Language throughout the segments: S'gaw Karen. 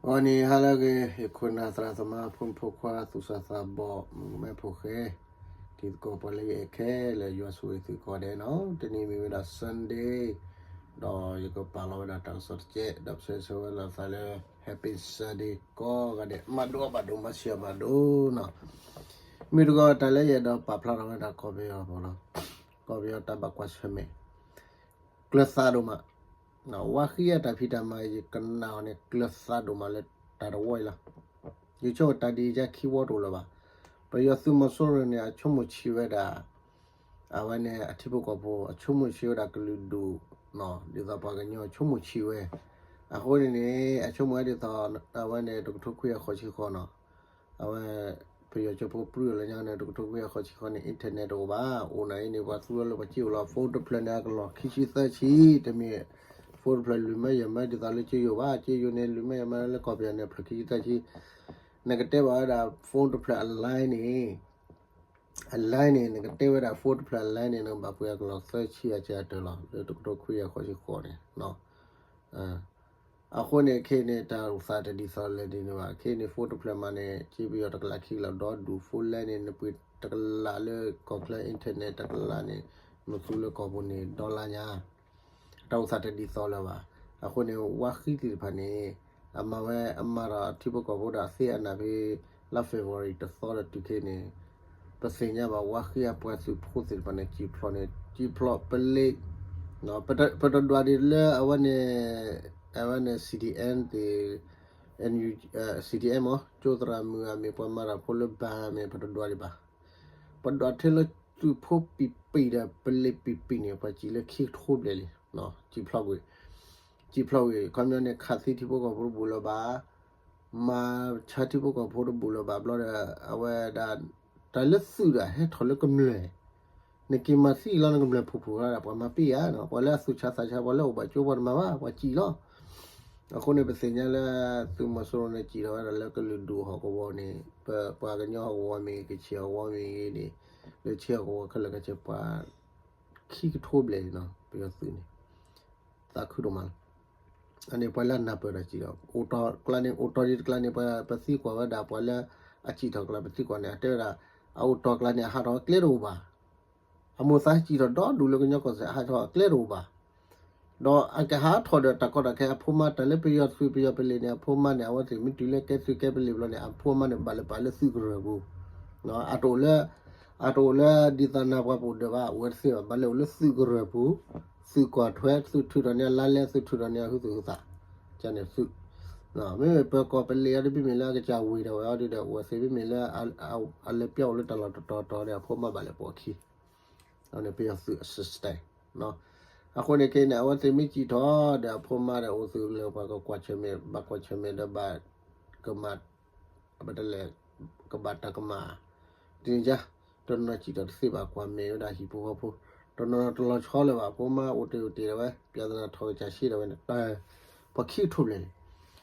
ဂီၤနံၤဟါလၢအဂ့ၤ ယခိၣ်နၢ်သရၣ်သမါ ဖိမုၣ်ဖိခွါ သူၣ်စၢ်သးဘီၣ် မုၣ်ကမဲဖိဃဲ တံၤသကိးပှၤလၢယအဲၣ်ခဲလၢာ် ယွၤဆိၣ်ဂ့ၤသုကိးဂၤဒဲးနီၤ. တနံၤမ့ၢ်ဝဲဒၣ် Sunday ဒီးယကပာ်လီၤဝဲဒၣ်တၢ်ကစီၣ်တကဲး ဒီးပဆၢဂ့ၤဆၢဝါလိာ်သးလၢ Happy Sunday ကိးဂၤဒဲး မၤဒိးဘၣ်ဒိး မၤဆံးဘၣ်ဒိးနီၤ. မ့ၢ်တဂီၤတၢ်လၢယအဲၣ်ဒိးပာ်ဖျါထီၣ်ဝဲဒၣ်ကီၢ်ပယီၤအဂီၢ်လီၤ. ကီၢ်ပယီၤတၢ်ဘၣ်ကွၢ်ဆၢၣ်မဲာ် ကျၢၤသးဒိၣ်မး ဝါဃံအတၢ်ဖံးတၢ်မၤ ယကနၣ်အီၤန့ၣ် ကျၢၤသးဒိၣ်မးလၢတၢ်တဝီအံၤလီၤ. ယဆိကမိၣ်တၢ်ဒ်အံၤယါခံဝီတအိၣ်လၢၤဘၣ်. ပယီၤသုးမီၤစိရိၤန့ၣ် အဆိကမိၣ်ဆံးဝဲဒၣ် အဝဲန့ၣ်အထံဖိကီၢ်ဖိ အဆိကမိၣ်ဆံးဝဲဒၣ်ကလုာ်ဒူၣ်နီၤ ဒ်သိးပှၤကညီဆိကမိၣ်ဆံးဝဲ. အဃိန့ၣ်န့ၣ် အဆိကမိၣ်ဝဲဒ်သိး အဝဲန့ၣ်တကထိခွံကယၤဃိးဆံဃိးနီၤ အဝဲ ပယီၤကၠိဖိပြူအီၤလၢညါန့ၣ် တကထိခွံကယၤဃိးဆံဃိးန့ၣ် internet တအိၣ်ဘၣ်. အိၣ်နၤအံၤန့ၣ် ပှၤသူဝဲလၢပှၤစ့အိၣ်လီၤ phone တဖျၢၣ်န့ၣ် အကလီၢ်ခံဆံသၢဆံ တမ့ၢ် phone တဖျၢၣ်လွံၢ်မၢယဲၢ်မၢ ဒ်သိးလၢကၠိယိာ်ဘၣ်. ကၠိယိာ်န့ၣ်လွံၢ်မၢယဲၢ်မၢလၢကီၢ်ပယီၤန့ၣ် ဖျၢၣ်ခံဆံသၢဆံ နကတဲဘၣ်ဝဲဒၣ် phone တဖျၢၣ်အ line န့ၣ် အ line န့ၣ် နကတဲဝဲဒၣ် phone တဖျၢၣ်အ line န့ၣ် နကဘၣ်ပှ့ၤအကလီၢ်သၢဆံအစှၤတၢၢ်လီၤ လၢတကထိခွံကယၤဃိးဆံဃိးန့ၣ် အဃိန့ၣ် ခဲအံၤန့ၣ် တၢ်အိၣ်သးတဒ်သိးလဲၣ်ဒ်န့ၣ်ဘၣ်. ခဲအံၤန့ၣ် phone တဖျၢၣ်မးန့ၣ် ကၠိပယီၤတကလးခံကလးဒီဒူၣ် phone လဲန့ၣ် နပှ့ၤတကလးလၢကီၢ်ချၢ internet တကလးန့ၣ် နသူလၢကီၢ်ပူၤန့ၣ် dollar ညါ တၢ်အိၣ်သးတဒ်သိးလၢၤဘၣ်. အဃိန့ၣ် ဝါဃံသ့ၣ်တဖၣ်န့ၣ် အမၤဝဲအမၤဒီးအထံဖိကီၢ်ဖိဒီးအသ့အနၢ်ဖဲ လါ February တသီဒီးတုၤခဲအံၤန့ၣ် ပသ့ၣ်ညါဘၣ် ဝါဃံအပှၤသုးဖိသ့ၣ်တဖၣ်န့ၣ် စံၣ်ဖျိးန့ၣ် စံၣ်ဖျိးပလ့း ပတဒွးဒံးလၢအဝဲန့ၣ် အဝဲန့ၣ် CDM သ့ၣ် CDM မ့ၢ် ကၠိသရၣ်မုၣ်အမ့ၢ် ပှၤမၤတၢ်ဖိလၢ band မ့ၢ် ပတဒွးဒံးဘၣ်. ပဒွးထဲလၢသုးဖိပံာ်ပံာ်ဒီးပလ့းပံာ်ပံာ်န့ၣ် ပှၤစံၣ်လၢခံကထိဘျဲၣ်လံ စံၣ်ဖျိးကွံာ် စံၣ်ဖျိးကွံာ် ခီပညီန့ၣ် ခးသံထံဖိကီၢ်ဖိတဘူးလၢၤဘၣ်, မၤဆါထံဖိကီၢ်ဖိတဘူးလၢၤဘၣ်ဘျီဒီး အဝဲဒၣ် တၢ်လၢသုးဒီးဟဲထီၣ်လၢကမျၢၢ်, နက့ၤမၤသံလီၤ နကမျၢၢ်ဖုၣ်ဖုၣ်လီၤဒီး ပှၤမၤပ့ၢ်ဧါ, ပှၤလၢအသူၣ်ဆါသးဆါ ပှၤလၢအိၣ်ဘၣ်ကၠိပှၤတမၤဘၣ် ပှၤစံၣ်လီၤ. အဃိန့ၣ် ပသ့ၣ်ညါလၢ သုးမီၤစိရိၤန့ၣ် စံၣ်ထီၣ်ဝဲဒၣ်လၢကလုာ်ဒူၣ်ဟီၣ်ကဝီၤန့ၣ် ပပှၤကညီဟီၣ်ကဝီၤမ့ၢ်ဂ့ၤ ကခ့ၣ်ဟီၣ်ကဝီၤမ့ၢ်ဂ့ၤန့ၣ် လၢဆ့ဟီၣ်ကဝီၤခဲလၢာ်ခဲဆ့ ပှၤခံကထိဘျဲၣ်န့ၣ်နီၤ ပယီၤသုးန့ၣ် သးခုဒိၣ်မးလီၤ. အန့ၣ်ပှၤလၢအနၢ်ပၢၢ်တၢ်စံၣ်ဒီး အိၣ်တီၢ်ကျါန့ၣ် အိၣ်တီၢ်ဒံးတကျါန့ၣ် ပသံကွၢ်ဝဲဒၣ်ပှၤလၢအစံၣ်ထီၣ်ကျါ ပသံကွၢ်န့ၣ် အတဲဝဲဒၣ် အအိၣ်တီၢ်ကျါန့ၣ် အဟးထီၣ်အကျဲတအိၣ်ဘၣ်. အမိၢ်သးစံၣ်ထီၣ်ဒီဒူၣ်လၢကညီကီၢ်စဲၣ် အဟးထီၣ်အကျဲတအိၣ်ဘၣ်. ဒီးအကဟးထီၣ်ဒီးတၢ်ကီတၢ်ခဲ အဖိမါတၢ်လၢပယီၤသုးပယီၤပလ့းန့ၣ် အဖိမါန့ၣ် အဝဲသ့ၣ်မ့ၢ်တုၤလၢကဲသုးကဲပလ့းဘျီန့ၣ် အဖိမါန့ၣ် ဘၣ်လဲၤပာ်လၢသုးကရၢၢ်ပူၤ အတအိၣ်လၢ အတအိၣ်လၢဒ်သိးနၤပှၤပအိၣ်ဒၢးဘၣ် အိၣ်ဝဲတသ့ဘၣ် ဘၣ်လဲၤအိၣ်လၢသုးကရၢၢ်ပူၤ, သုးကွၢ်ထွဲ သုးထုးထီၣ်န့ၢ်အလါလဲ သုးထုးထီၣ်န့ၢ်အဟုသူၣ်ဟုသး န့ၣ်သုး မ့မ့ၢ်ပၢၤကီၢ်ပလ့းအီၤဒီး မ့မ့ၢ်လၢအကစၢ်ဝ့ၤထီၣ်ဝဲအီၤဒီး အိၣ်ဝဲသ့ၣ် မ့မ့ၢ်လၢ အလဲၤပျီအိၣ်လၢတၢ်လီၢ်တတီၤတီၤဒီး အဖိမါဘၣ်လဲၤပိာ်အခံ အန့ၣ်ပယီၤသုးအ system အဃိန့ၣ်ခဲအံၤန့ၣ် အဝဲသ့ၣ်မ့ၢ်စံၣ်ထီၣ်ဒီး အဖိမါဒီးအိၣ်သုးလၢပှၤကကွၢ်ဆၢၣ်မဲာ် ဘၣ်ကွၢ်ဆၢၣ်မဲာ်ဒီးဘၣ်ကမၤ ပတလဲၤ ကဘၣ်တၢ်ကမၣ် ဒ်န့ၣ်ယါ တနီၤစံၣ်ထီၣ်တသ့ဘၣ် ကွၢ်မဲာ်ဝဲဒၣ်ဟံၣ်ဖိဃီဖိ, တနီၤတလီၤဆီလၢၤဘၣ် အဖိမါအိၣ်တ့ၢ်အိၣ်တ့ၢ်ဒီးဝဲ ပြဿနာထီၣ်ကစၢ်ဆ့ဒီးဝဲန့ၣ် ပှၤခံကထိဘျဲၣ်န့ၣ်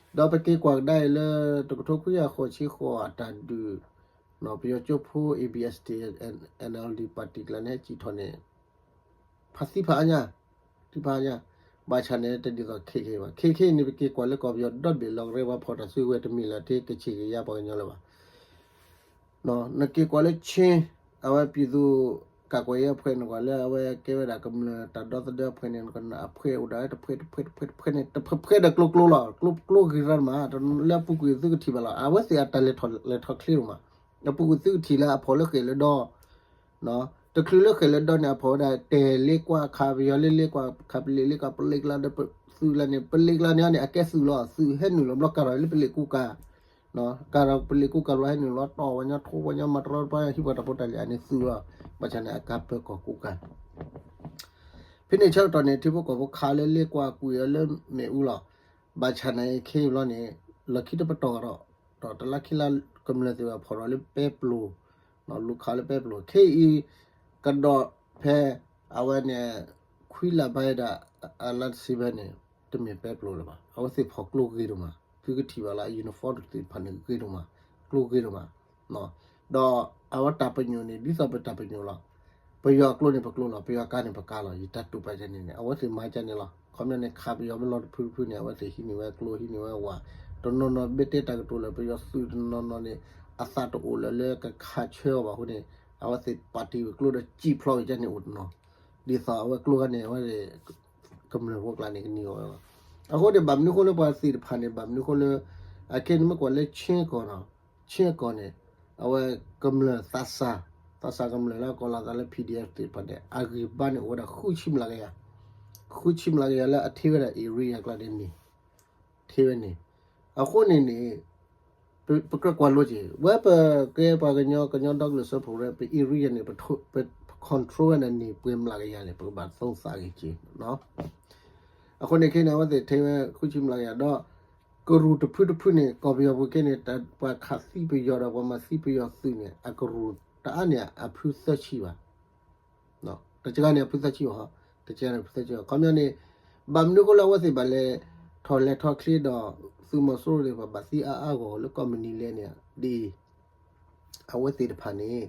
ဒီးပက့ၤကွၢ်ကဒါအံၤလၢ တကထိခွံကယၤဃိးဆံဃိးအတၢ်ဒုး ပယီၤကၠိဖိ A B S D N L D party ကျါန့ၣ် ဟဲစံၣ်ထီၣ်န့ၣ် ဖးသံဖးအါညါ သံဖးအါညါ ဘၣ်ဆၣ်န့ၣ် တဒ်သိးခဲခဲဘၣ်. ခဲခဲအံၤန့ၣ် ပက့ၤကွၢ်လၢကီၢ်ပယီၤဒီဘ့ၣ်လီၤ ကရဲပှၤဖီၣ်တၢ်စုကဝဲၤတမ့ၢ်လၢထဲကဆံးက့ၤယါပှၤကညီလၢၤဘၣ်. နက့ၤကွၢ်လၢဆ့ အဝဲ ပြည်သူ့ကာကွယ်ရေးအဖွဲ့ န့ၣ်ကွၢ်လၢအဝဲကဲဝဲဒၣ်ကမျၢၢ်တၢ်ဒီသဒၢအဖွဲ့န့ၣ် အဖှဲးအိၣ်ဒၣ်ဝဲတဖှဲးတဖှဲးတဖှဲးတဖှဲးန့ၣ် တဖှဲးဖှဲးဒီးကျိကျိလီၤ ကျိကျိဂ့ၤရၢမး လၢအပူၤကွံာ်သုကထံၣ်ဘၣ်လီၤ အဝဲသ့ၣ်အတၢ်လဲၤထီၣ်လဲၤထီၣ်ချ့ဒိၣ်မး အပူၤကွံာ်သုကထံၣ်လၢအဖီၣ်လၢဃဲၣ်လၢဒီ တချုးလၢဃဲၣ်လၢဒီန့ၣ် အဖီၣ်ဝဲဒၣ်တဲာ်လ့ကွၢ် ခးပယီၤလၢလ့ကွၢ် ခးပလ့းလ့ကွၢ် ပလ့းကျါဒီးသုးကျါန့ၣ် ပလ့းကျါန့ၣ်န့ၣ် အကဲသုးလီၤ သုးဟဲနုာ်လီၤဘျီကၤထီၣ်လၢပလ့းကူကၤ ကၤထီၣ်ပလ့းကူကၤဘျီဟဲနုာ်လီၤတီၢ်ပှၤညီထိပှၤညီမၤတရီတပါ ဟံၣ်ပှၤတၢ်ဖိတၢ်လံၤအန့ၣ်သုးလီၤ ဘၣ်ဆၣ်န့ၣ် အကၤပၢၤကီၢ်ကူကၤ ဖဲန့ၣ်ဆၢကတီၢ်န့ၣ် ထံဖိကီၢ်ဖိခးလၢလ့ကွၢ်ကွံာ်အီၤလၢမ့ၣ်အူလီၤ ဘၣ်ဆၣ်န့ၣ်ခဲအံၤဘျီန့ၣ် လီၢ်ခံတပတီၢ်ဒီး ဒီးတလါခံလါကမျၢၢ်သ့ၣ်တဖၣ်ဖီၣ်ဒီးလၢပဲပျိၤ လူၤခးလၢပဲပျိၤ ခဲအံၤ ကဒီးဖဲ အဝဲန့ၣ် ခွံလါဘၣ်ဒီး အလါ December န့ၣ် တမ့ၢ်ပဲပျိၤလၢၤဘၣ် အဝဲသ့ၣ်ဖီၣ်ကျိဂ့ၤဒိၣ်မး သုကထံၣ်ဘၣ်လၢအ uniform သ့ၣ်တဖၣ်န့ၣ်ဂ့ၤဒိၣ်မး ကျိဂ့ၤဒိၣ်မး ဒီးအဝဲတၢ်ပညိၣ်န့ၣ် ဒ်သိးပတၢ်ပညိၣ်လီၤ ပယီၤအကျိန့ၣ်ပကျိလီၤ ပယီၤကါန့ၣ်ပကါလီၤ ယတၢ်တိာ်ပာ်ကန့ၣ်န့ၣ် အဝဲသ့ၣ်မၤကန့ၣ်လီၤ ခီပညီန့ၣ် ခးပယီၤမ့ၢ်လီၤတဖုတဖုန့ၣ် အဝဲသ့ၣ်ဟံးန့ၢ်ဝဲကျိဟံးန့ၢ်ဝဲဝၣ် တနီၤနီၤဘၣ်တဲတၢ်ကတိၤလၢပယီၤသုးတနီၤနီၤန့ၣ် အသးတအိၣ်လၢၤလၢကခးဆၢအီၤဘၣ်အဃိန့ၣ် အဝဲသ့ၣ်ပာ်တ့ၢ်ဝဲကျိဒီးစံၣ်ဖျိးဝဲကန့ၣ်အိၣ်တနီၤ, ဒ်သိးအဝဲကျိခါန့ၣ် အဝဲ ကမျၢၢ်ဖိကျါန့ၣ်ကန့ၢ်အီၤဝဲလီၤ. အဃိန့ၣ် ဘၣ်မနုၤဃိလၢပှၤသ့ၣ်တဖၣ်န့ၣ် ဘၣ်မနုၤဃိလၢ အခဲန့ၣ်မ့ၢ်ကွၢ်လၢ Chin ကီၢ်နီၤ, Chin ကီၢ်န့ၣ် အဝဲကမျၢၢ်သးစၢ်, သးစၢ်ကမျၢၢ်လၢကိးလီၤသးလၢ P D F သ့ၣ်တဖၣ်န့ၣ် အဂံၢ်ဘါန့ၣ်အိၣ်ဝဲဒၣ်ဃုဆံမျးကယၤ, ဃုဆံမျးကယၤလၢအထံၣ်ဝဲဒၣ် area ကျါန့ၣ်န့ၣ် ထံၣ်ဝဲန့ၣ်, အဃိန့ၣ်န့ၣ် ပကြၢးကွၢ်လိက့ၤ ဝဲပကဲပှၤကညီ ကညီဒီကလုာ်စၢဖှိၣ်ဝဲ ပ area န့ၣ် ပ control ဝဲဒၣ်န့ၣ် ပှဲၤမျးကယၤန့ၣ် ပကဘၣ်သိသးဂ့ၤက့ၤ အဃိန့ၣ်ခဲန့ၣ် အဝဲသ့ၣ်ထံၣ်ဝဲဃုဆံမျးကယၤဒီး ကရူၢ်တဖုတဖုန့ၣ် ကီၢ်ပယီၤပူၤခဲန့ၣ် ပှၤခးသံပယီၤဒီးပှၤမၤသံပယီၤသုးန့ၣ် အကရူၢ်တအါန့ၣ်အဖုသၢဆံဘၣ် တကဂၤန့ၣ်အဖုသၢဆံဘၣ်, တကဂၤန့ၣ်ဖုသၢဆံဘၣ် ခီပညီန့ၣ် ဘၣ်မနုၤအဃိလၢအဝဲသ့ၣ်ဘၣ်လဲၤထီၣ်လဲၤထီၣ်ချ့ဒီး သုးမီၤစိရိၤသ့ၣ်တဖၣ်ဘၣ်သံအါအါဂီၢ်ဂီၢ်လၢကီၢ်မုၢ်နံၤလဲၣ်န့ၣ် ဒ်အံၤ အဝဲသ့ၣ်တဖၣ်န့ၣ်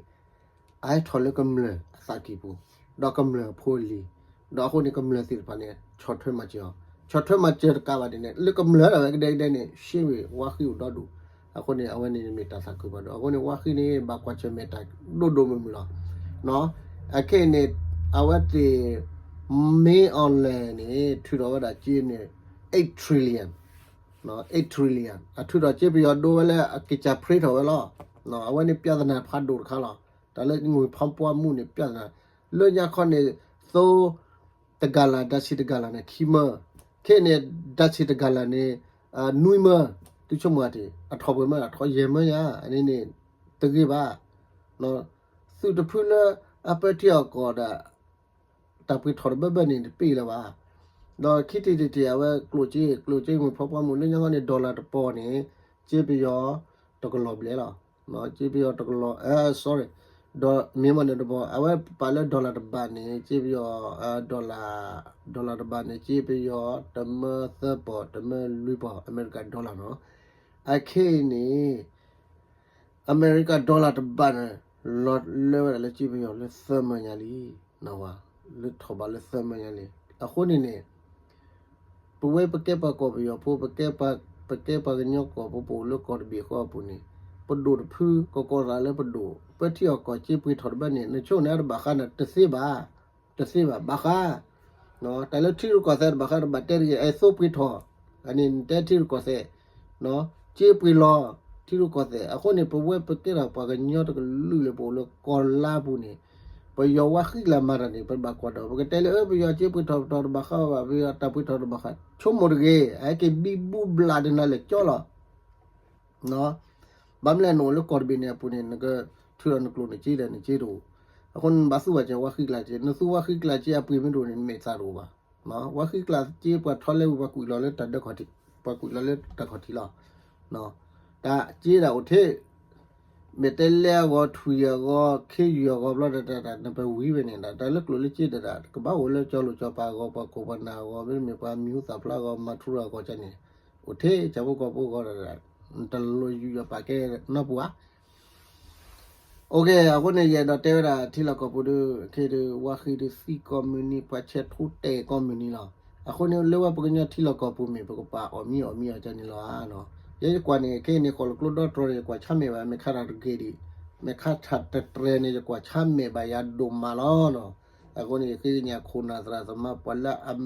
အဟဲထီၣ်လၢကမျၢၢ်အသးကံၢ်ပူၤ ဒီးကမျၢၢ်အဖိအလံၤ, ဒီးအဃိန့ၣ် ကမျၢၢ်သ့ၣ်တဖၣ်န့ၣ် ဆီၣ်ထွဲမၤစၢၤအီၤ, ဆီၣ်ထွဲမၤစၢၤတကးဘၣ်န့ၣ် လၢကမျၢၢ်ဒၣ်ဝဲကဒဲကဒဲန့ၣ် ရှ့ဝ့ၢ်ဝါဃံအိၣ်ဒီဒူၣ်, အဃိန့ၣ် အဝဲန့ၣ်မ့ၢ်တၢ်သးခုဖးဒိၣ်, အဃိန့ၣ် ဝါဃံန့ၣ် ဘၣ်ကွၢ်ဆၢၣ်မဲာ်တၢ်ဒိၣ်ဒိၣ်မုၢ်မုၢ်လီၤ. အခဲအံၤန့ၣ် အဝဲသ့ၣ် မ့ၢ် online န့ၣ် ထုးထီၣ်ဝဲဒၣ်က့န့ၣ် eight trillion, eight trillion အထုးထီၣ်က့ပယီၤဒိဝဲလၢအကစၢ်ဖြ့ထီၣ်ဝဲလီၤ. အဝဲန့ၣ် ပြဿနာ ဖးဒိၣ်တခါလီၤ. တၢ်လၢငွေဖးပှၢ်မူန့ၣ် ပြဿနာ လၢညါခီန့ၣ် သိ တဂၤလၢ် ဓာတ်ဆီ တဂၤလၢ်န့ၣ် ခံမၢ, ခဲအံၤန့ၣ် ဓာတ်ဆီ တဂၤလၢ်န့ၣ် နွံမၢ, သုဆိကမိၣ်တ့ၢ် အထီၣ်ပှဲၤမၢ အထီၣ်ယဲၢ်မၢညါ အန့ၣ်န့ၣ် တဂ့ၤဘၣ်. သုးတဖုလၢအပၢထံအီၣ်ကီၢ်ဒီး တၢ်ပှ့ၤထီၣ်တဘၢဘၢန့ၣ် တပ့ၢ်လၢၤဘၣ်. ဒီးခံထံၣ်တထံၣ် အဝဲကျိၣ်စ့ ကျိၣ်စ့ငွေဖးပှၢ်မူ လၢညါခီန့ၣ် dollar တပီၤန့ၣ် က့ပယီၤတကလီၤဘျဲၣ်လီၤ. က့ပယီၤတကလီၤ sorry, ဒီးမ့ၢ်မ့ၢ်န့ၣ်တပီၤ အဝဲပာ်လၢ dollar တဘးန့ၣ် က့ပယီၤ dollar, dollar တဘးန့ၣ် က့ပယီၤတမၢသၢပီၤ တမၢလွံၢ်ပီၤ အမဲရကၤ dollar နီၤ. အခဲအံၤန့ၣ် အမဲရကၤ dollar တဘးန့ၣ် လီၤလၢဝဲဒၣ်လၢက့ပယီၤလၢသၢမၢညါလံ, လၢထီၣ်ဘးလၢသၢမၢညါလံ. အဃိန့ၣ်န့ၣ် ပဝဲပကဲပှၤကီၢ်ပယီၤဖိ ပကဲပှၤ ပကဲပှၤကညီကီၢ်ဖိ ပအိၣ်လၢကီၢ်တဘ့ၣ်ဃီအပူၤန့ၣ် ပဒိၣ်တဖု ကကိးသးလၢပဒိၣ် ပထံအီၣ်ကီၢ်စ့ပှ့ၤထီၣ်တဘၣ်န့ၣ် နဆိကမိၣ်န့ၣ် အတဘၣ်ဃးန့ၣ် တသ့ဘၣ်, တသ့ဘၣ် ဘၣ်ဃး တၢ်လၢထံရူၢ်ကီၢ်သဲးတဘၣ်ဃး တဘၣ်တဲတဂ့ၤ အဲၣ်သိပှ့ၤထီၣ်, အန့ၣ်နတဲထံရူၢ်ကီၢ်သဲး, စ့ပှ့ၤလီၤ ထံရူၢ်ကီၢ်သဲး. အဃိန့ၣ် ပဝဲပကဲထီၣ်ပှၤကညီတကလုာ်လၢပအိၣ်လၢကီၢ်လါပူၤန့ၣ် ပယီၤဝါဃံကျါမၤတၢ်န့ၣ် ပဘၣ်ကွၢ်ဒီး ပကတဲလၢ ပယီၤစ့ပှ့ၤထီၣ်ပတီၢ်တဘၣ်ဃးဘၣ် ပယီၤတၢ်ပှ့ၤထီၣ်တဘၣ်ဃး ဆိကမိၣ်တဂ့ၤ အဟဲက့ၤဘံဘူဘျးဒ်နၤလၢာ်ကၠီလီၤ. ဘၣ်မနုၤလဲၣ် နအိၣ်လၢကီၢ်တဘ့ၣ်န့ၣ်အပူၤန့ၣ် နကထုးဒီးနကျိၣ်နစ့ဒီးနစ့တအိၣ်, အဃိန့ၣ် နဘၣ်သူၣ်ဘၣ်စၢၤဝါဃံကျါစ့, နသူဝါဃံကျါစ့အပှ့ၤမ့ၢ်တအိၣ်န့ၣ် နမဲာ်သးတအိၣ်ဘၣ်. ဝါဃံကျါစ့ပှၤထီလဲဝံၤ ပှၤကွံာ်လီၤလၢတၢ်ဒၢခီၣ်ထံး, ပှၤကွံာ်လီၤလၢတၢ်ခီၣ်ထံးလီၤ. တၢ်စ့ဒၣ်အိၣ်ထဲ မဲာ်တဲလဲအဂီၢ် ထွံၣ်အဂီၢ် ခ့ယုၢ်အဂီၢ် ဘျီတၢ်တၢ်တၢ် နပဝံၤဝဲန့ၣ်ဒီး တၢ်လၢကျိၣ်လၢစ့တၢ်တၢ် ကဘၣ်အိၣ်လၢကၠီလိာ်ကၠီပၤအဂီၢ် ပှၤခိၣ်ပှၤနၢ်အဂီၢ် မ့တမ့ၢ်ပှၤမံၤဟူသၣ်ဖျါအဂီၢ် မၤထူရၤအဂီၢ်ကန့ၣ် အိၣ်ထဲ ဆၣ်ဖိကီၢ်ဖိအဂီၢ်ဒီး နတလိၣ်ယူးယီၣ်ပာ်ကဲနီတပူၤဧါ. အဃိန့ၣ် ယအဲၣ်ဒိးတဲဝဲဒၣ်ထံလီၢ်ကီၢ်ပူၤဒီး ခဲအံၤဒီး ဝါဃံဒီးသံကိးမုၢ်နံၤ ပှၤဆဲးထိတဲာ်ကိးမုၢ်နံၤလီၤ. အဃိန့ၣ် လၢဝဲပကညီထံလီၢ်ကီၢ်ပူၤမ့ၢ် ပကပာ်အီၣ်မံအီၣ်မံအီၣ်ကန့ၣ်လီၤဧါ. ယဲယကွၢ်န့ၣ် ခဲအံၤန့ၣ် ဃီၣ်လၢကျိဒီတြီန့ၣ် ယကွၢ်ဆါမဲာ်ဘၣ် မဲာ်ခါထၣ်တဂ့ၤဒံး, မဲာ်ခါထၣ်တတြဲၤန့ၣ် ယကွၢ်ဆါမဲာ်ဘၣ်ယၤဒိၣ်မးလီၤနီၤ. အဃိန့ၣ် ယဃ့ကညးခိၣ်နၢ်သရၣ်သမါ ပှၤလၢ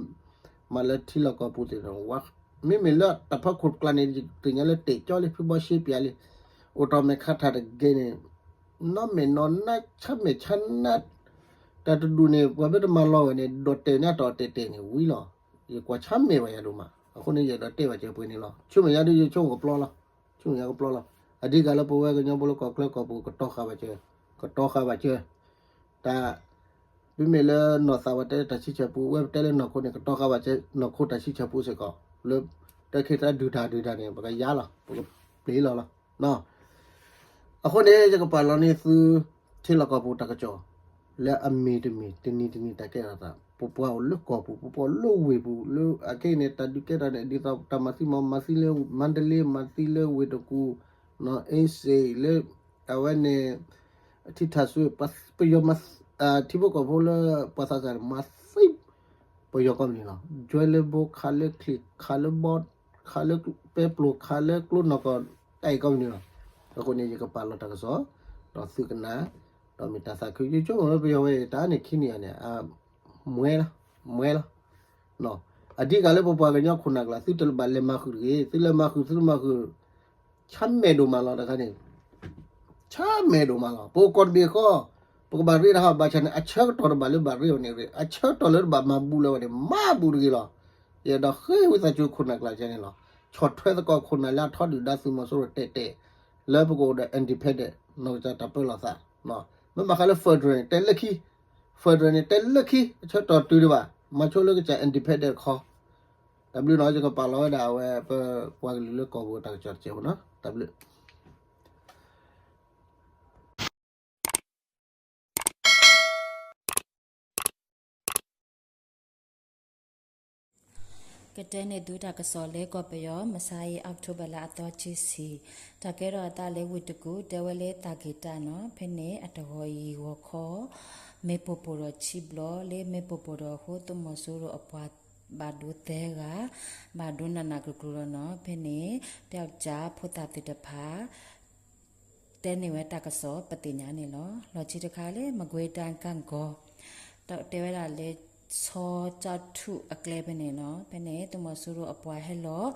မၤလၢထံလီၢ်ကီၢ်ပူၤသ့ၣ်န့ၣ် မ့မ့ၢ်လၢတၢ်ဖီခိၣ်တကျါန့ၣ် ယသ့ၣ်ညါလၢတဲာ်ကၠီလံ ဖုဘီရှ့ပျးလံ, အိၣ်တီၢ်မဲာ်ခါထၣ်တဂ့ၤန့ၣ် နီၢ်မဲာ်နီၢ်နါ ဆါမဲာ်ဆါနါ တၢ်တဒူၣ်န့ၣ် ပှၤမ့ၢ်တမၤလီၤဝဲန့ၣ် ဒိးတဲာ်န့ၢ်အတီၢ်တဲာ်တဲာ်န့ၣ်ဝံၤလီၤ. ယကွၢ်ဆါမဲာ်ဘၣ်ယၤဒိၣ်မး အဃိန့ၣ် ယအဲၣ်ဒိးတဲဘၣ်စၢၤပှဲၤန့ၣ်လီၤ. ဆူမဲာ်ညါဒ်ယဆိကမိၣ်ကပျီလီၤ, ဆူမဲာ်ညါကပျီလီၤ. အဓိကလၢပဝဲကညီဖိလၢကီၢ်ချၢကီၢ်ပူၤ ကတီၤဃာ်ဘၣ်စၢၤ, ကတီၤဃာ်ဘၣ်စၢၤ တၢ် မ့မ့ၢ်လၢနီၢ်သးဝဲတဲလၢတၢ်ဆံဆၢပူ ဝဲပတဲလၢနီၢ်ခိန့ၣ် ကတီၤဃာ်ဘၣ်စၢၤ နီၢ်ခိတၢ်ဆံဆၢပူစ့ၢ်ကီး လၢ တၢ်ခဲတၢ်ဒုၣ်တၢ်ဒုၣ်တၢ်န့ၣ် ပကယါလီၤ ပကပျ့ၤလီၤလီၤ. အဃိန့ၣ် ယကပာ်လီၤန့ၢ်သု ထံလီၢ်ကီၢ်ပူၤတၢ်ကစီၣ် လၢအမ့ၢ်တမ့ၢ် တနံၤတနံၤတၢ်ကဲထီၣ်သး ပပှၤအိၣ်လၢကီၢ်ပူၤ ပပှၤအိၣ်လၢဝ့ၢ်ပူၤ လၢအခဲအံၤန့ၣ် တၢ်ဒုးကဲထီၣ်န့ၣ် ဒ်သိးတၢ်မၤသံမၤ မၤသံလၢမါဒလ့ မၤသံလၢဝ့ၢ်တကူၣ် အင်းစိန် လၢ အဝဲန့ၣ် ထံထၣ်စွ့ ပယီၤမၤ ထံဖိကီၢ်ဖိလၢပှၤသးစၢ်န့ၣ် မၤသံ ပယီၤကိးမုၢ်နံၤလီၤ. ကွဲလၢဘိ ခးလၢချံး ခးလၢဘီ ခးလၢပဲပျိၤ ခးလၢကျိနီၢ်ကီၢ် တၢ်အံၤကီၢ်မနုၤလီၤ. အဃိန့ၣ် ယကပာ်လီၤတၢ်ကစီၣ် ဒီးသုကနၣ် ဒီးမ့ၢ်တၢ်သးခု ယဆိကမိၣ်လၢပယီၤဝဲအံၤ တၢ်န့ၣ်ခံနံၣ်အံၤန့ၣ် မွဲလီၤ မွဲလီၤ. အဓိကလၢပပှၤကညီခိၣ်နၢ်ကျါ သုတဘၣ်လဲၤမၤဃုာ်တဂ့ၤ, သုလဲၤမၤဃုာ် သုလဲၤမၤဃုာ် ဆါမဲာ်ဒိၣ်မးလီၤတခါန့ၣ် ဆါမဲာ်ဒိၣ်မးလီၤ. ပအိၣ်ကီၢ်တဘ့ၣ်ဃီ ပကဘၣ်ရ့တၢ်ဟီ ဘၣ်ဆၣ်န့ၣ် အဆၢကတီၢ်တဘၣ်လၢဘၣ်ရ့အီၤန့ၣ်ရ့, အဆၢကတီၢ်လၢတဘၣ်မၤဘူးလၢၤဝဲန့ၣ် မၤဘူးတဂ့ၤလီၤ. ယအဲၣ်ဒိးဃ့ဝံသးစူၤခိၣ်နၢ်ကျါကဲန့ၣ်လီၤ. ဆီၣ်ထွဲသကိးခိၣ်နၢ်လၢအထီဒုၣ်ဒါသုးမီၤစိရိၤတဲာ်တဲာ် လၢပကအိၣ်ဒီး independent နီၢ်ကစၢ်တၢ်ပၢလီၤသး မ့ၢ်ဘၣ်ဃးလၢ federal န့ၣ် တဲလၢခံ, federal န့ၣ် တဲလၢခံ အဆၢကတီၢ်တုၤဒံးဘၣ် မၤဆိလၢကစၢ် independent တခီ. တၢ်ဘျုးနီၤ ယကပာ်လီၤဝဲဒၣ်အဝဲ ပပှၤကလုာ်လၢကီၢ်ပူၤတၢ်ကစီၣ်တစဲးဖိနီၤ တၢ်ဘျုး ကတဲန့ၢ်သုတၢ်ကစီၣ်လၢကီၢ်ပယီၤ မဆါအံၤ October လါအသီခံဆံ, တၢ်ကဲထီၣ်အသးလၢဝ့ၢ်တကူၣ် တဲဝဲလၢသးက့ၤတၢ်နီၤ, ဖဲန့ၣ်အတဂီၤအံၤဂီၤခီ မ့ၣ်ပိၢ်ပိၢ်ဒီးခံဘျီ လၢမ့ၣ်ပိၢ်ပိၢ်ဒီးအဃိ သုးမီၤစိရိၤအပှၤဘၣ်ဒိသၢဂၤ ဘၣ်ဒိနးနးကျိၤကျိၤလီၤနီၤ, ဖဲန့ၣ် ပျောက်ကျားဖိသၣ်သ့ၣ်တဖၣ် တဲန့ၢ်ဝဲတၢ်ကစီၣ်ပသ့ၣ်ညါန့ၣ်လီၤ. လီၢ်ခံတခါလၢ မကွေးတိုင်း ဂန့်ဂေါ် တဲဝဲဒၣ်လၢ ဆီကျောက်ထု အကျဲဖဲန့ၣ်နီၤ, ဖဲန့ၣ် သုးမီၤစိရိၤအပှၤဟဲလီၤ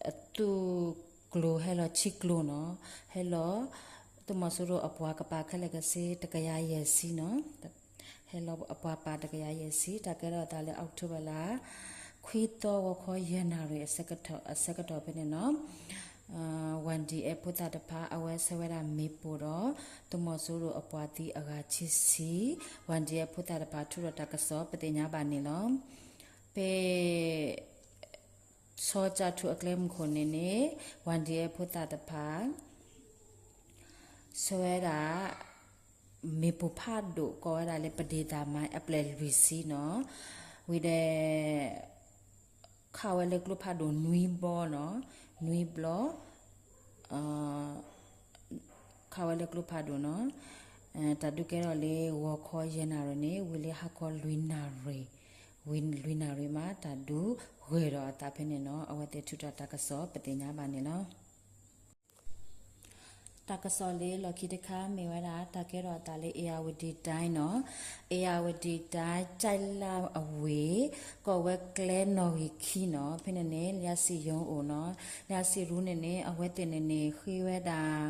အသူၣ်ကျိၤဟဲလီၤဆံကျိၤနီၤ, ဟဲလီၤ သုးမီၤစိရိၤအပှၤကပၤခဲလၢာ်ခဲဆ့ တကယၤယဲၢ်ဆံနီၤ ဟဲလီၤအပှၤပာ်တကယၤယဲၢ်ဆံ, တၢ်ကဲထီၣ်အသးလၢ October လါ ခွံသီဂီၤခီယဲၢ်နၣ်ရံၣ် အဆၢကတီၢ်ဖဲန့ၣ်နီၤ, ဝၣ်ဒံၣ်အဲၣ်ဖိသၣ်တဖၣ် အဝဲဆှၢဝဲဒၣ်မ့ၣ်ပိၢ်ဒီး သုးမီၤစိရိၤအပှၤသံအဂၤခံဆံ, ဝၣ်ဒံၣ်အဲၣ်ဖိသၣ်တဖၣ်ထုးထီၣ်တၢ်ကစီၣ်ပသ့ၣ်ညါဘၣ်န့ၣ်လီၤ. ဖဲ ဆီကျောက်ထု အကျဲမုၢ်ခိၣ်န့ၣ်န့ၣ် ဝၣ်ဒံၣ်အဲၣ်ဖိသၣ်တဖၣ် ဆှၢဝဲဒၣ် မ့ၣ်ပိၢ်ဖးဒိၣ် ကိးဝဲဒၣ်လၢ ပဒ့သးမါ အပျဲၢ်လွံၢ်ဆံနီၤ, ဝံၤဒီး ခးဝဲလၢကျိဖးဒိၣ်နွံဘျီနီၤ, နွံဘျီ ခးဝဲလၢကျိဖးဒိၣ်နီၤ, တၢ်ဒုးကဲထီၣ်လၢဂီၤခီယဲၢ်နၣ်ရံၣ်န့ၣ် ဝံၤလၢဟါခီလွံၢ်နၣ်ရံၣ်, ဝံၤလွံၢ်နၣ်ရံၣ်မး တၢ်ဒုးဂၢၢ်ဒီးအသးဖဲန့ၣ်နီၤ, အဝဲသ့ၣ်ထုးထီၣ်တၢ်ကစီၣ်ပသ့ၣ်ညါဘၣ်န့ၣ်လီၤ. တၢ်ကစီၣ်လၢလီၢ်ခံတခါမ့ၢ်ဝဲဒၣ် တၢ်ကဲထီၣ်အသးလၢ အ့ၣ်ယၣ်ဝတံၤတၢ်နီၤ, အ့ၣ်ယၣ်ဝတံၤတၢ် ကၠဲၣ်လၣ်အဝ့ၢ် ကီၢ်ဝဲကျဲနီၣ်ဂံၢ်ခံနီၤ, ဖဲန့ၣ်န့ၣ် လံာ်စံယိၤအိၣ်နီၤ, လံာ်စံရူန့ၣ်န့ၣ် အဝဲသ့ၣ်န့ၣ်န့ၣ် ဃ့ဝဲဒၣ်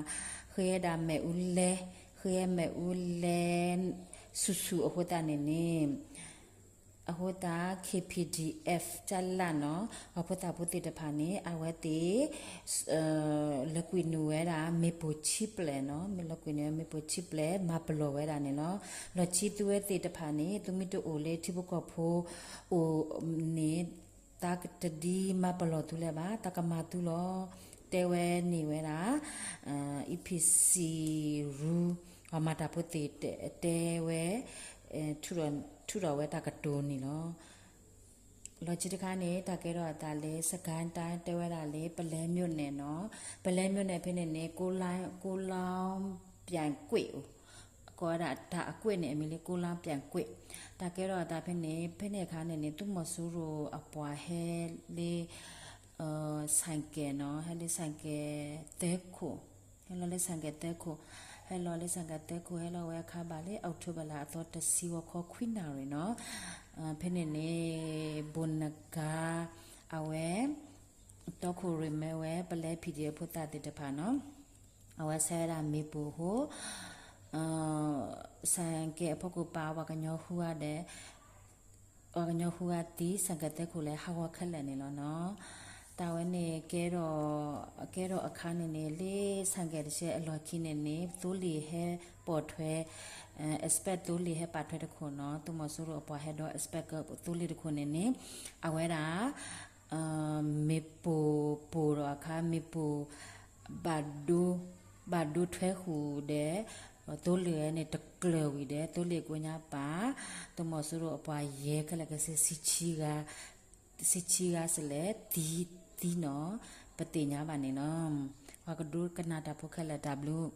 ဃ့ဝဲဒၣ်မ့ၣ်အူလဲ, ဃ့ဝဲမ့ၣ်အူလဲ ဆူၣ်ဆူၣ်အဃိသတးန့ၣ်န့ၣ် အဃိသတး K P D F ကၠဲၣ်လၣ်နီၤ, အဖိသၣ်ဖိသ့ၣ်တဖၣ်န့ၣ် အဝဲသ့ၣ် လၢကွံာ်နုာ်ဝဲဒၣ် မ့ၣ်ပိၢ်ဆံပျဲၢ်နီၤ, လၢကွံာ်နုာ်ဝဲမ့ၣ်ပိၢ်ဆံပျဲၢ် မၤပလီၢ်ဝဲဒၣ်န့ၣ်လီၤ. လီၢ်ခံသုဝဲသ့ၣ်တဖၣ်န့ၣ် သုမ့ၢ်တအိၣ်လၢထံဖိကီၢ်ဖိ အိၣ်န့ၣ် သးကတဒ်မၤပလီၢ်သုလၢၤဘၣ်, သးကမၤသုလီၤ. တဲဝဲန့ၢ်ဝဲဒၣ် အံၣ်ဖံၣ်စံရူ အမၤတၢ်ဖိသ့ၣ်တဲဝဲ ထုးထီၣ်ဝဲတၢ်ကတိၤန့ၣ်လီၤ. လီၢ်ခံတခါန့ၣ် တၢ်ကဲထီၣ်အသးလၢ စကဲတၢ် တဲဝဲဒၣ်လၢ ပလဲၤမိၢ်နဲၣ်နီၤ, ပလဲၤမိၢ်နဲၣ်ဖဲန့ၣ်န့ၣ် ကိလီပြၣ်ကွ့ၣ်အိၣ်, ကိးဝဲဒၣ်တၢ်အကွ့ၣ်န့ၣ် အမံၤလၢကိလီပြၣ်ကွ့ၣ်, တၢ်ကဲထီၣ်အသးဖဲန့ၣ် ဖဲန့ၣ်အခါန့ၣ်န့ၣ် သုးမီၤစိရိၤအပှၤဟဲလၢ ဆိုင်ကယ်နီၤ, ဟဲလၢဆိုင်ကယ်သၢခိၣ်, ဟဲလီၤလၢဆိုင်ကယ်သၢခိၣ်, ဟဲလီၤလၢဆိုင်ကယ်သၢခိၣ် ဟဲလီၤဝဲအခါဘၣ်လၢ October လါအသီတဆံဂီၤခီခွံနၣ်ရံၣ်နီၤ, ဖဲန့ၣ်န့ၣ် ဘိၣ်နဂါ အဝဲ တီခိၣ်ရိၣ်မဲဝဲ ပလဲ P D F ဖိသၣ်သ့ၣ်တဖၣ်နီၤ, အဝဲဆဲဝဲဒၣ်မ့ၣ်ပိၢ်အဃိ ဆိုင်ကယ်အဖီခိၣ်ပာ် ပှၤကညီဃုဂၤဒီး ပှၤကညီဃုဂၤသံ ဆိုင်ကယ်သၢခိၣ်လဲၤဟးဂီၤခဲလၢာ်န့ၣ်လီၤနီၤ. တၢ်ဝဲန့ၣ် ကဲထီၣ် ကဲထီၣ်အခါန့ၣ်န့ၣ် လၢဆိုင်ကယ်တဆဲအလီၢ်ခံန့ၣ်န့ၣ် သိလ့ၣ်ဟဲပိာ်ထွဲ express သိလ့ၣ်ဟဲပာ်ထွဲတခိၣ်နီၤ, သုးမီၤစိရိၤအပှၤဟဲဒီး express သိလ့ၣ်တခိၣ်န့ၣ်န့ၣ် အဝဲဒၣ် မ့ၣ်ပိၢ်ပိၢ်ဒီးအခါ မ့ၣ်ပိၢ် ဘၣ်ဒိ ဘၣ်ဒိထွဲဃုာ်ဒီး သိလ့ၣ်ဝဲန့ၣ်တကျၢၤဝံၤဒီး သိလ့ၣ်ကိညါပာ် သုးမီၤစိရိၤအပှၤယဲၢ်ခဲလၢာ်ခဲဆ့ ဆံဆံဂၤ ဆံဆံဂၤစလဲၣ် သံ သံနီၤ ပသ့ၣ်ညါဘၣ်န့ၣ်လီၤ. ပှၤကဒိကနၣ်တၢ်ဖိခဲလၢာ်တၢ်ဘျုး